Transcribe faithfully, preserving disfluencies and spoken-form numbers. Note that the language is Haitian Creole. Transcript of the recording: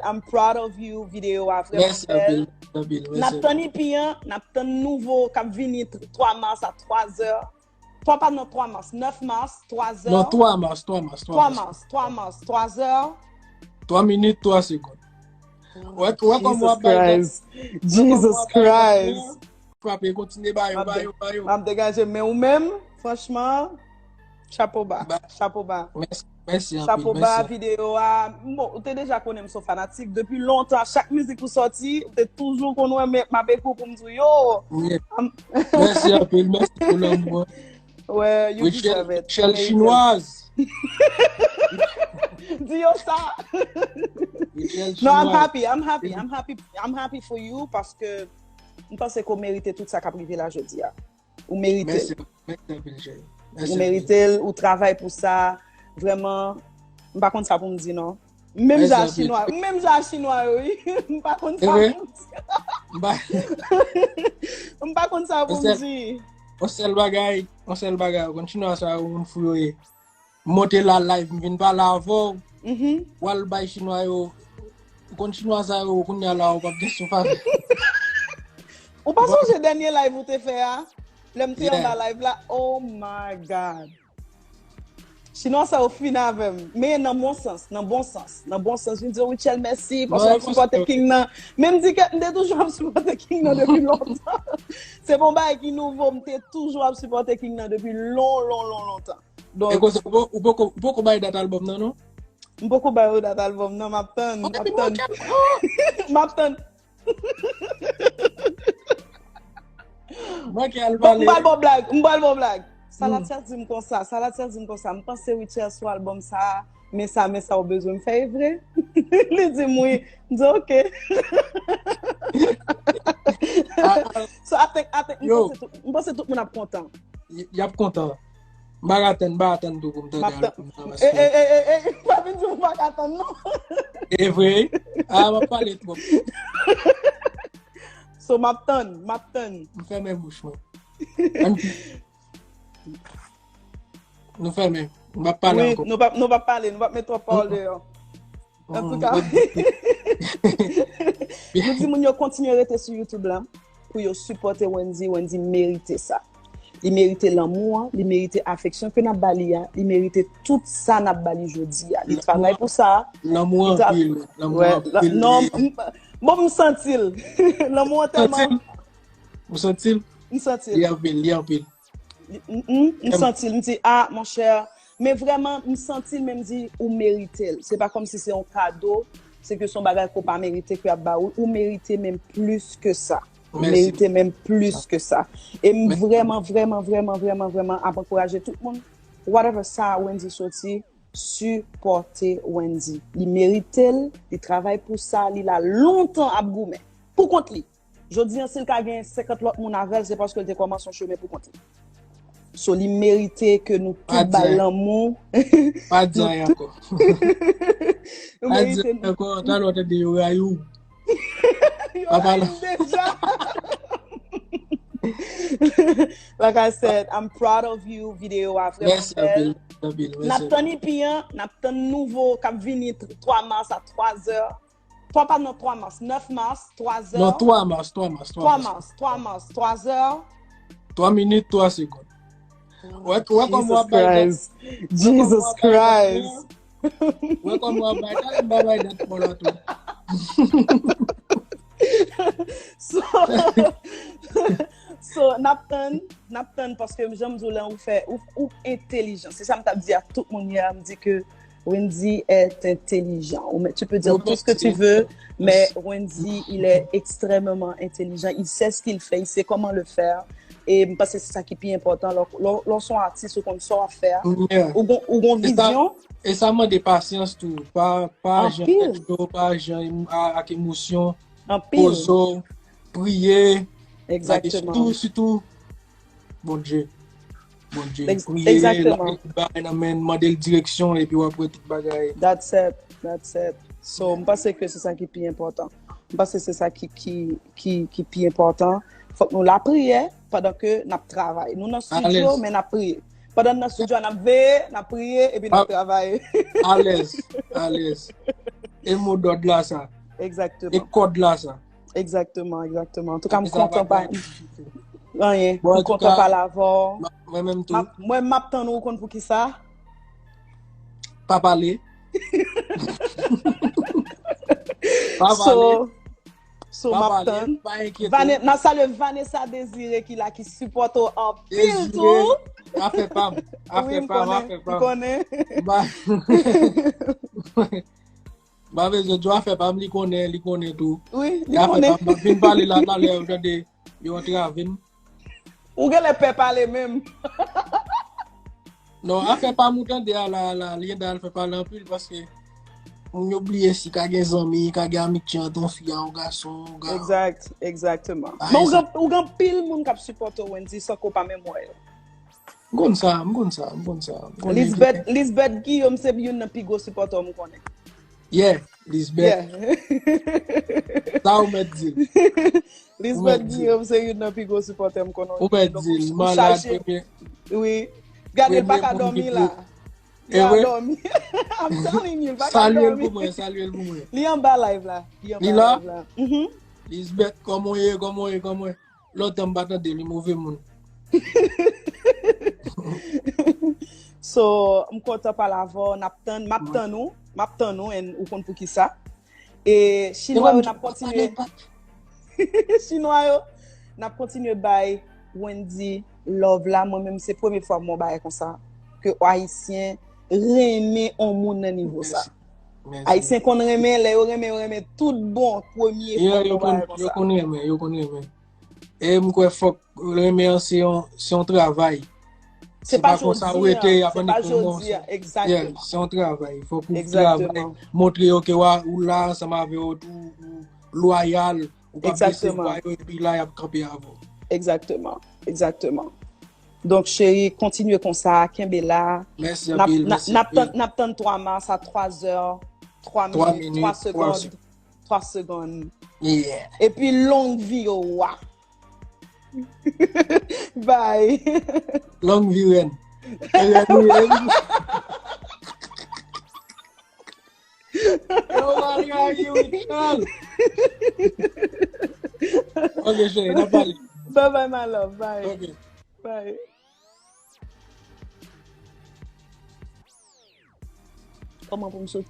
I'm proud of you. Videyo a vrèman bèl. Mèsi anpil, mèsi anpil. N ap tann E P an, n ap tann nouvo k ap vini twa mas a twa zè. Twa pa nan twa mas, nèf mas, twa zè. Non, twa mas, twa mas, twa mas. Twa mas, twa mas, twa zè. Twa minit, twa segonn. Wè, wè kòman w ap bay dat. Jesus Christ. Frape, kontinye ba yo, ba yo, ba yo. M ap degaje, men ou menm, franchman, chapo ba, chapo ba. Mèsi, mèsi anpil, chapo ba, mèsi. Videyo a, bon, ou te deja konnen m se yon fanatik depi lontan, chak mizik ou sòti, ou te toujou konn wè m, m ap ekri w pou m di w, yo. Mèsi anpil, mèsi pou lanmou an. Well, you deserve it. Rachel Chinoise. Di yo sa. Rachel Chinoise. No, I'm happy, I'm happy, I'm happy, I'm happy for you paske m panse ke w merite tout sa k ap rive la jodi a. Ou merite l. Mèsi, mèsi anpil, cheri. Ou merite l, ou travay pou sa. Vrèman, m pa konn sa pou m di non. Menm jan a chinwa, menm jan a chinwa yo, wi. M pa konn sa pou m di. M pa konn sa pou m di. Yon sèl bagay, yon sèl bagay, ou konn chinwa sa yo, moun fou yo ye. M monte la live, m vin pale avè w. W al bay chinwa yo, ou konn chinwa sa yo, kounye a la, ou p ap gen souf avè. Ou pa sonje dènye live ou te fè a? Lè m te anba live la, oh my God. Chinwa sa yo fin avè m. Men nan bon sans, nan bon sans, nan bon sans. Vin di yo, Rachel, mèsi, paske w ap sipòte King nan. Men m di ke m te toujou ap sipòte King nan depi lontan. Se pa yon bagay ki nouvo, m te toujou ap sipòte King nan depi lon, lon, lon, lontan. Donk, e konsa, ou poko, ou poko bay dat albòm nan, non? M poko bay yo dat albòm nan, m ap tann, m ap tann. M ap tann. Manke al pale. M pral ba w blag, m pral ba w blag. Salatia di m konsa, Salatia di m konsa, m panse Rachel sou albòm sa, men sa, men sa ou bezwen m fè e vre? Li di m wi. M di ok. So, I think, I think, m panse tout, m panse tout moun ap kontan. Y, y ap kontan. M pa ka tann, m pa ka tann tou pou m tande albòm nan, paske... E, e, e, e, e, pa vin di m pa ka tann non. E vre? A, m ap pale twòp. So, m ap tann, m ap tann. M fèmen bouch mwen. Nou fèmen. M p ap pale ankò. Wi, nou p ap, nou p ap pale, nou p ap met twòp pawòl deyò. Antouka, nou di moun yo kontinye rete sou YouTube la pou yo sipòte Wendy. Wendy merite sa. Li merite lanmou an, li merite afeksyon ke n ap ba li a, li merite tout sa n ap ba li jodi a. Li travay pou sa. Lanmou an anpil, lanmou an anpil. Non, bon, m santi l. Lanmou an tèlman. Ou santi l? M santi l. Li anpil, li anpil. M santi l, m di, a, monchè, men vrèman, m santi l, men m di, ou merite l. Se pa kòmsi se yon kado, se ke se yon bagay ke w pa merite ke y ap ba ou. Ou merite menm plis ke sa. Ou merite menm plis ke sa. E m vrèman, vrèman, vrèman, vrèman, vrèman ap ankouraje tout moun, whatever sa Wendy soti, sipòte Wendy. Li merite l, li travay pou sa, li la lontan ap goumen. Pou kont li. Jodi an, si l ka gen senkant lòt moun avè l, se paske l te kòmanse yon chemen pou kont li. So, li merite ke nou tout ba l lanmou. Pa di anyen ankò. Nou merite. Pa di anyen ankò, talè w tande yo rayi w. Yo rayi m deja. Like I said, I'm proud of you. Videyo a vrèman bèl. N ap tann E P an, n ap tann nouvo k ap vini twa mas a twa zè. Twa pa nan twa mas, nèf mas, twa zè. Non, twa mas, twa mas, twa mas. Twa mas, twa mas, twa zè. Twa minit, twa segonn. Wè, wè kòman w ap bay dat. Jesus Christ. Wè kòman w ap bay dat, m pa bay dat pou la tou. So, so, n ap tann, n ap tann, paske jan m di w la, ou fè, ou, ou entelijan. Se sa m t ap di a tout moun yè, m di ke Wendy est intelligent. Ou, tu peux dire tout ce que tu veux, mais Wendy, il est extrêmement intelligent. Il sait ce qu'il fait, il sait comment le faire. E m panse se sa ki pi enpòtan. Lè, lè, lè w se yon atis, ou konn sa w ap fè a. Ou gon, ou gon vizyon. E sa mande pasyans tou. Pa, pa jan tèt cho, pa jan ak emosyon. Poze w, priye. Egzakteman. Sitou, sitou, Bondye. Bondye. Priye, lage tout bagay nan men l, mande l direksyon, epi w ap wè tout bagay. That's it. That's it. So, m panse ke se sa ki pi enpòtan. M panse se sa ki, ki, ki, ki pi enpòtan. Fòk nou lapriyè pandan ke n ap travay. Nou nan estidyo, men n ap priye. Pandan n nan estidyo a, n ap veye, n ap priye, epi n ap travay. Alèz, alèz. E mo dòd la sa. E Egzakteman. Kòd la sa. Egzakteman, egzakteman. Antouka, m E sa pa kontan pa. gen difikilte. Anyen. Bon, M kontan antouka, pale avè w. Mwen menm tou. M ap- Mwen, m ap tann ou, ou konn poukisa? Pa pale. Pa pale. So, so, Pa m ap pale. Tann. Pa enkyete. Vane, n ap salye Vanessa Désiré ki la, ki sipòte w anpil tou. Afè pa m. Afè Wi, m pa m, konnen, afè m pa m. Konnen. Ba, ba bezwen di w afè pa m, li konnen, li konnen tou. Wi, li Afè konnen. Pa m, m ap vin pale la, talè, ou tande, yo antrave m. Ou genlè pè pale menm. Non, afè pa m, ou tande a la, la, li ede al fè pale anpil, paske moun yo bliye si ka gen zanmi, ka gen amitye ant yon fi a yon gason, yon ga- Egzakt, egzakteman. Ah, Men ou sa- gen, ou gen anpil moun k ap sipòte w, Wendy, san ke w pa menm wè yo. M konn sa, m konn sa, m konn sa. M konnen Lisbeth, Lisbeth Guillaume se youn nan pi gwo sipòtè w m konnen. Yeah, Lisbeth, Yeah. Sa ou mèt di l. Lisbeth Guillaume se youn nan pi gwo sipòtè m konnen. Ou mèt di l, malad, premye. Wi. Gade, l pa ka dòmi la. Li a dòmi. I'm telling you, l pa ka dòmi. Salye l pou mwen, salye l pou mwen. Li anba live la. Li anba live la. Lisbeth, kòman w ye, kòman w ye, kòman w ye? Lontan m pa tande li, move moun. So, m kontan pale avè w, n ap tann, m ap tann ou, m ap tann ou, and ou konn poukisa. E chinwa yo, n ap kontinye. Chinwa yo, n ap kontinye bay Wendy love la. Mwen menm, se premye fwa m wè yon bagay konsa, ke Ayisyen renmen yon moun nan nivo sa. Ayisyen konn renmen, lè yo renmen, yo renmen tout bon, premye fwa m wè yon bagay konsa. Yo konn renmen, yo konn renmen. E m kwè fòk renmen an se yon, se yon travay. Se pa konsa ou rete, y ap annik renmen w. Se yon travay. Fòk ou travay, montre yo ke ou la ansanm avè yo, ou lwayal, ou p ap bese vwa yo, epi la y ap kanpe avè w. Egzakteman, egzakteman. Donk, cheri, kontinye konsa, kenbe la. Mèsi anpil, mèsi anpil. N ap tann twa mas a twa zè, twa minit, twa segonn. Twa segonn. Epi long vi yo wa. Bye. Long vi rèn. Rèn, rèn. Yo, Maria, you tell. Ok, cheri, n ap pale. Bye bye, my love. Bye. Ok. Bye. Kòman pou m sot?